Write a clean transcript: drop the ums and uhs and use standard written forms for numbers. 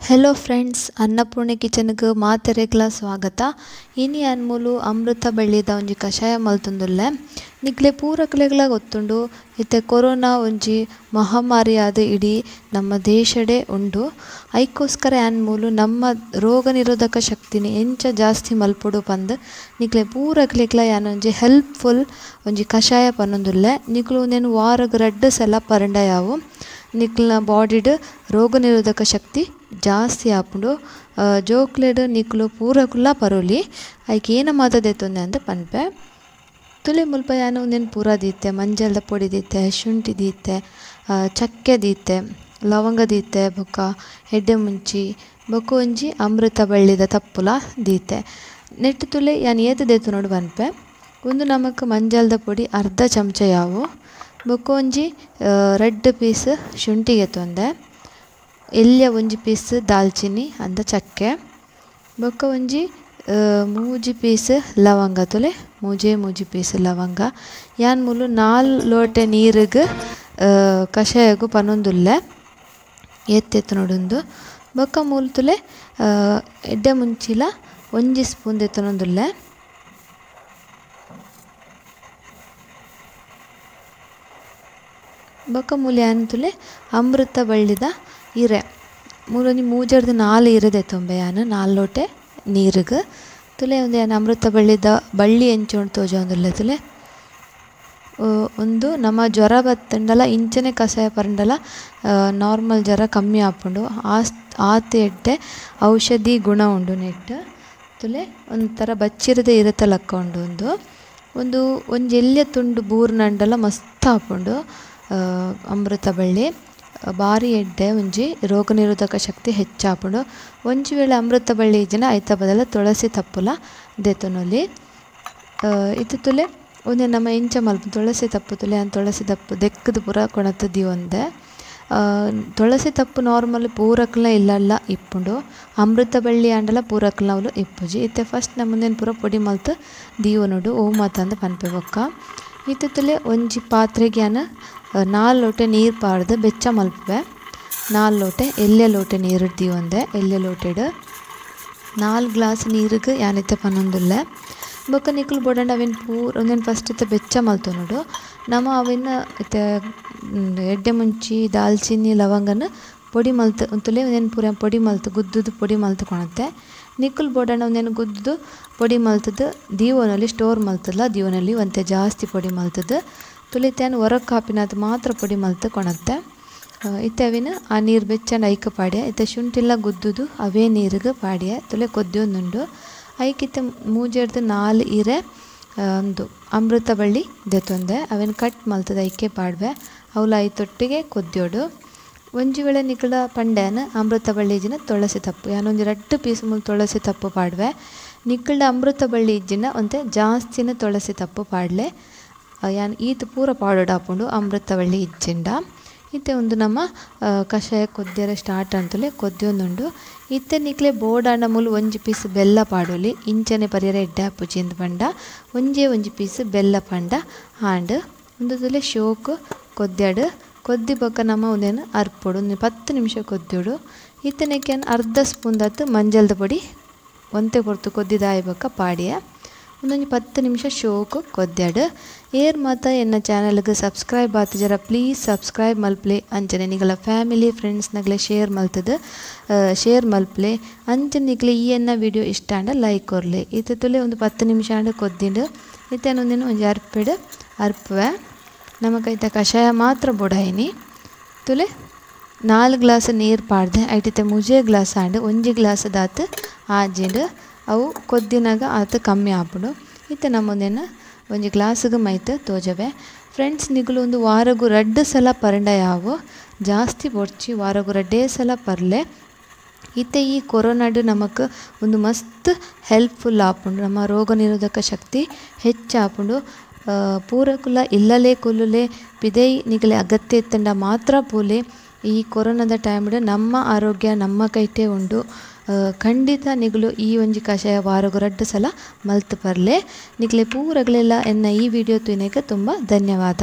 Hello friends, Annapurna ಕಿಚನ್ಗೆ ಮಾತೆರೆಗ್ಲ ಸ್ವಾಗತ. ಇನಿ ಅನ್ಮೂಲು ಅಮೃತ ಬಳ್ಳಿದ ಒಂಜಿ ಕಷಾಯ ಮಲ್ತೊಂದುಲ್ಲೆ. ನಿಕ್ಲೆ ಪೂರಕ್ಲೆಗ್ಲ ಗೊತ್ತುಂಡು ಇತ್ತೆ ಕೊರೋನಾ ಒಂಜಿ ಮಹಾಮಾರಿ ಆದ್ ಇಡೀ ನಮ್ಮ ದೇಶಡೆ ಉಂಡು. ಐಕೋಸ್ಕರ ಅನ್ಮೂಲು ನಮ್ಮ ರೋಗ ನಿರೋಧಕ ಶಕ್ತಿನಿ ಎಂಚ ಜಾಸ್ತಿ ಮಲ್ಪೊಡು ಪಂದ್ ನಿಕ್ಲೆ ಪೂರಕ್ಲೆಗ್ಲ ಯಾನ್ ಒಂಜಿ ಹೆಲ್ಪ್ಫುಲ್ ಒಂಜಿ ಕಷಾಯ ಪನೊಂದುಲ್ಲೆ. ನಿಕ್ಲು ಉಂದೆನ್ ವಾರಗ್ ರಡ್ಡ್ ಸಲ ಪರಂಡ ಯಾವು ನಿಕ್ಲ್ನ ಬಾಡಿಡ್ ರೋಗ ನಿರೋಧಕ ಶಕ್ತಿ ಜಾಸ್ತಿ ಆಪುಂಡು. ಜೋಕ್ಲೆಡ್ ನಿಕ್ಲು ಪೂರಕುಲ ಪರೋಲಿ ಐಕ್ ಏನ ಮಾತ ದೆತ್ತೊಂದೆ ಅಂತ ಪನ್ಪೆ. ತುಲೆ ಮುಲ್ಪ ಯಾನ್ ಉಂದೆನ್ ಪೂರ ದೀತೆ, ಮಂಜಲ್ದ ಪೊಡಿ ದೀತೆ, ಶುಂಠಿ ದೀತೆ, ಚಕ್ಕೆ ದೀತೆ, ಲವಂಗ ದೀತೆ, ಬೊಕ್ಕ ಎಡ್ಡೆ ಮುಂಚಿ ಬೊಕ್ಕ ಒಂಜಿ ಅಮೃತ ಬಳ್ಳಿದ ತಪ್ಪುಲ ದೀತೆ. ನೆಟ್ ತುಲೆ ಯಾನ್ ಏತ್ ದೆತ್ತು ನೋಡು ಪನ್ಪೆ. ಉಂದು ನಮಕ್ ಮಂಜಲ್ದ ಪೊಡಿ ಅರ್ಧ ಚಮಚ ಯಾವು, ಬೊಕ್ಕ ಒಂಜಿ ರಡ್ಡ್ ಪೀಸ್ ಶುಂಠಿ ಎತ್ತೊಂದೆ, ಎಲ್ಯ ಒಂಜಿ ಪೀಸ್ ದಾಲ್ಚಿನಿ ಅಂದ ಚಕ್ಕೆ, ಬೊಕ್ಕ ಒಂಜಿ ಮೂಜಿ ಪೀಸ್ ಲವಂಗ ತುಲೆ, ಮೂಜೆ ಮೂಜಿ ಪೀಸ್ ಲವಂಗ. ಯಾನ್ ಮೂಲು 4 ಲೋಟೆ ನೀರುಗ್ ಕಷಾಯಗು ಪನೊಂದುಲ್ಲೆ ಏತೆತ್ತು ನೋಡುಂದು. ಬೊಕ್ಕ ಮೂಲು ತುಲೆ ಎಡ್ಡೆ ಮುಂಚಿಲ ಒಂಜಿ ಸ್ಪೂನ್ ದೆತ್ತೊಂದುಲ್ಲೆ. ಬೊಕ್ಕ ಮೂಲು ಯಾನ್ ತುಲೆ ಅಮೃತ ಬಳ್ಳಿದ ಇರೆ ಮೂಲೊಂಜಿ ಮೂಜರ್ದು 4 ಇರೆ ದೆತ್ತೊಂಬೆ ಯಾನ್ 4 ಲೋಟೆ ನೀರುಗ್. ತುಲೆ ಒಂದು ಯಾನ್ ಅಮೃತ ಬಳ್ಳಿದ ಬಳ್ಳಿ ಎಂಚ ಉಂಡು ತೋಜೊಂದುಲ್ಲೆ. ತುಲೆ ಒಂದು ನಮ್ಮ ಜ್ವರ ಬತ್ತಂಡಲ ಇಂಚನೆ ಕಷಾಯ ಪರಂಡಲ ನಾರ್ಮಲ್ ಜ್ವರ ಕಮ್ಮಿ ಆಪುಂಡು. ಆತ್ ಎಡ್ಡೆ ಔಷಧಿ ಗುಣ ಉಂಡು ನೆಟ್. ತುಲೆ ಒಂಥರ ಬಚ್ಚಿರದ ಇರತ ಲಕ್ಕ ಉಂಡು. ಒಂದು ಒಂದು ಒಂಜಿ ಎಲ್ಯ ತುಂಡು ಬೂರ್ನಂಡಲ ಮಸ್ತ್ ಆಪುಂಡು ಅಮೃತ ಬಳ್ಳಿ. ಬಾರಿ ಎಡ್ಡೆ ಒಂಜಿ ರೋಗ ನಿರೋಧಕ ಶಕ್ತಿ ಹೆಚ್ಚಾಪುಂಡು. ಒಂಜಿ ವೇಳೆ ಅಮೃತ ಬಳ್ಳಿ ಇಜ್ಜಿನ ಐತ ಬದಲ ತುಳಸಿ ತಪ್ಪುಲ ದೆತ್ತೊನೊಲಿ. ಇತ್ತು ತುಲೆ ಒಂದೆ ನಮ್ಮ ಇಂಚ ಮಲ್ಪು ತುಳಸಿ ತಪ್ಪು ತುಲೆ ಅನ್ ತುಳಸಿ ತಪ್ಪು ದೆಕ್ಕದ ಪೂರ ಕೊಣತ ದೀವೊಂದೆ. ತುಳಸಿ ತಪ್ಪು ನಾರ್ಮಲ್ ಪೂರಕ್ಲ ಇಲ್ಲಲ್ಲ ಇಪ್ಪುಂಡು, ಅಮೃತ ಬಳ್ಳಿ ಆಂಡಲ ಪೂರಕ್ಲ ಅವ್ಲು ಇಪ್ಪುಜಿ. ಇತ್ತೆ ಫಸ್ಟ್ ನಮ್ಮುಂದೆನ್ ಪೂರ ಪೊಡಿ ಮಲ್ತ್ ದೀವೊನೊಡು ಓ ಮಾತಂದ್ ಪನ್ಪೆ. ಬೊಕ್ಕ ಇತ್ತೆ ತುಲೆ ಒಂಜಿ ಪಾತ್ರೆಗೆ ಯಾನ್ 4 ಲೋಟೆ ನೀರು ಪಾಡ್ದು ಬೆಚ್ಚ ಮಲ್ಪುವೆ. 4 ಲೋಟೆ ಎಲ್ಯ ಲೋಟೆ ನೀರು ದೀವೊಂದೆ. ಎಲ್ಯ ಲೋಟೆಡ್ 4 ಗ್ಲಾಸ್ ನೀರುಗ್ ಯಾನ್ ಇತ್ತೆ ಪನೊಂದುಲ್ಲೆ. ಬೊಕ್ಕ ನಿಕುಲು ಬೋಡಂಡ ಅವೆನ್ ಪೂರ ಉಂದೆನ್ ಫಸ್ಟ್ ಇತ್ತೆ ಬೆಚ್ಚ ಮಲ್ತೊನೊಡು. ನಮ ಅವೆನ್ ಇತ್ತೆ ಎಡ್ಡೆ ಮುಂಚಿ ದಾಲ್ಚಿನ್ನಿ ಲವಂಗನ್ ಪೊಡಿ ಮಲ್ತ್ ಉಂತುಲೆ ಉಂದೆನ್ ಪೂರ ಪೊಡಿ ಮಲ್ತ್ ಗುದ್ದುದು ಪೊಡಿ ಮಲ್ತ್ ಕೊಣತೆ. ನಿಕುಲು ಬೋಡಂಡ ಉಂದೆನ್ ಗುದ್ದುದು ಪೊಡಿ ಮಲ್ತದು ದೀವೊನೊಲಿ ಸ್ಟೋರ್ ಮಲ್ತುಲ ದೀವೊನೊಲಿ ಒಂತೆ ಜಾಸ್ತಿ ಪೊಡಿ ಮಲ್ತದು. ತುಲೆ ಇತ್ತೆ ಯಾನ್ ಒರಕ್ ಕಾಪಿನಾತ್ ಮಾತ್ರ ಪೊಡಿ ಮಲ್ತ್ ಕೊಣತೆ. ಇತ್ತೆ ಅವೆನ್ ಆ ನೀರು ಬೆಚ್ಚಂಡ ಐಕ್ ಪಾಡ್ಯ. ಇತ್ತೆ ಶುಂಠಿಲ ಗುದ್ದುದು ಅವೇ ನೀರುಗ್ ಪಾಡ್ಯ. ತುಲೆ ಕೊದ್ಯೊಂದುಂಡು. ಐಕ್ ಇತ್ತೆ ಮೂಜೆರ್ದ್ 4 ಇರೆ ಉಂದು ಅಮೃತ ಬಳ್ಳಿ ದೆತ್ತೊಂದೆ. ಅವೆನ್ ಕಟ್ ಮಲ್ತದ ಐಕೆ ಪಾಡ್ವೆ. ಅವ್ಲ ಐತೊಟ್ಟಿಗೆ ಕೊದ್ಯೊಡು. ಒಂಜಿ ವೇಳೆ ನಿಕುಲ ಪಂಡ್ಯಾನ್ ಅಮೃತ ಬಳ್ಳಿ ಇಜ್ಜಿನ ತುಳಸಿ ತಪ್ಪು ಯಾನ್ ಒಂಜಿ 2 ಪೀಸ್ ಮೂಲು ತುಳಸಿ ತಪ್ಪು ಪಾಡ್ವೆ. ನಿಕುಲ್ಡ ಅಮೃತ ಬಳ್ಳಿ ಇಜ್ಜಿನ ಒಂತೆ ಜಾಸ್ತಿನ ತುಳಸಿ ತಪ್ಪು ಪಾಡ್ಲೆ. ಯಾನ್ ಈತ್ ಪೂರ ಪಾಡೊಡು ಆಪುಂಡು ಅಮೃತ ಬಳ್ಳಿ ಇಜ್ಜಿಂಡ. ಇತ್ತೆ ಒಂದು ನಮ್ಮ ಕಷಾಯ ಕೊದ್ಯರೆ ಸ್ಟಾರ್ಟ್ ಅಂತಲೇ ಕೊದ್ಯೊಂದುಂಡು. ಇತ್ತೆ ನಿಕ್ಲೆ ಬೋಡಾಂಡ ಮೂಲು ಒಂಜಿ ಪೀಸ್ ಬೆಲ್ಲ ಪಾಡೊಲಿ. ಇಂಚನೆ ಪರಿಯರೆ ಎಡ್ಡೆ ಆಪುಜಿ ಇಂದ್ ಪಂಡ ಒಂಜೇ ಒಂಜಿ ಪೀಸ್ ಬೆಲ್ಲ ಪಂಡ ಆಂಡ್. ಉಂದು ತುಲೆ ಶೋಕ್ ಕೊದ್ಯಡು. ಕೊದ್ದಿ ಬೊಕ್ಕ ನಮ ಉಂದೆನ್ ಅರ್ಪೊಡು. ಒಂಜಿ 10 ನಿಮಿಷ ಕೊದ್ಯೊಡು. ಇತ್ತೆ ನೆಕ್ ಯಾನ್ ಅರ್ಧ ಸ್ಪೂನ್ ದಾತ್ ಮಂಜಲ್ದ ಪೊಡಿ ಒಂತೆ ಪೊರ್ತು ಕೊದ್ದಿದಾಯಿ ಬೊಕ್ಕ ಪಾಡ್ಯ. ಒಂದೊಂಜಿ 10 ನಿಮಿಷ ಶೋಕ್ ಕೊದ್ಯಡು. ಏರ್ ಮಾತ ಎನ್ನ ಚಾನಲ್ಗೆ ಸಬ್ಸ್ಕ್ರೈಬ್ ಆತಜರ ಪ್ಲೀಸ್ ಸಬ್ಸ್ಕ್ರೈಬ್ ಮಲ್ಪ್ಲೆ. ಅಂಚನೆ ನಿಗಲ ಫ್ಯಾಮಿಲಿ ಫ್ರೆಂಡ್ಸ್ ನಗಲೆ ಶೇರ್ ಮಲ್ತದ ಶೇರ್ ಮಲ್ಪ್ಲೆ. ಅಂಚನೆ ನಿಗಲೆ ಈ ಎನ್ನ ವಿಡಿಯೋ ಇಷ್ಟ ಆಂಡ ಲೈಕ್ ಕೊರ್ಲೆ. ಇತ್ತೆ ತುಲೆ ಒಂದು 10 ನಿಮಿಷ ಆಂಡ ಕೊದ್ದಿಂಡು. ಇತ್ತೆ ಒಂದಿನ ಒಂಜಿ ಅರ್ಪೆಡ್ ಅರ್ಪುವೆ. ನಮಕೈತ ಕಷಾಯ ಮಾತ್ರ ಬೊಡಾಯಿನಿ. ತುಲೆ 4 ಗ್ಲಾಸ್ ನೀರು ಪಾಡ್ದೆ. ಐಟಿತ್ತೆ ಮೂಜೇ ಗ್ಲಾಸ್ ಆಂಡ್ ಒಂಜಿ ಗ್ಲಾಸ್ ದಾತ್ ಆಜಿಂಡ್. ಅವು ಕೊದ್ದಿನಾಗ ಆತ ಕಮ್ಮಿ ಆಪುಂಡು. ಇತ್ತೆ ನಮ್ಮೊಂದೇನ ಒಂಜಿ ಗ್ಲಾಸ್ಗ್ ಮೈತ್ ತೋಜವೆ. ಫ್ರೆಂಡ್ಸ್, ನಿಗುಲು ಒಂದು ವಾರಗು 2 ಸಲ ಪರಂಡ ಯಾವು ಜಾಸ್ತಿ ಬೊಡ್ಚಿ, ವಾರಗು 2 ಸಲ ಪರ್ಲೆ. ಇತ್ತೆ ಈ ಕೊರೋನಾಡು ನಮಕ್ ಒಂದು ಮಸ್ತ್ ಹೆಲ್ಪ್ಫುಲ್ ಆಪುಂಡು. ನಮ್ಮ ರೋಗ ನಿರೋಧಕ ಶಕ್ತಿ ಹೆಚ್ಚಾಪುಂಡು. ಪೂರಕುಲ ಇಲ್ಲಲೇ ಕುಲ್ಲುಲೆ ಪಿದೈ ನಿಗಲೆ ಅಗತ್ಯ ಇತ್ತಂಡ ಮಾತ್ರ ಪೂಲೆ. ಈ ಕೊರೋನಾದ ಟೈಮ್ಡ್ ನಮ್ಮ ಆರೋಗ್ಯ ನಮ್ಮ ಕೈಟೇ ಉಂಡು. ಖಂಡಿತ ನಿಗುಲು ಈ ಒಂಜಿ ಕಷಾಯ ವಾರಗು 2 ಸಲ ಮಲ್ತ್ ಪರ್ಲೆ. ನಿಗಲೆ ಪೂರಗಲೆಲ್ಲ ಎನ್ನ ಈ ವಿಡಿಯೋ ತೂಯಿನೆಗ್ ತುಂಬ ಧನ್ಯವಾದ.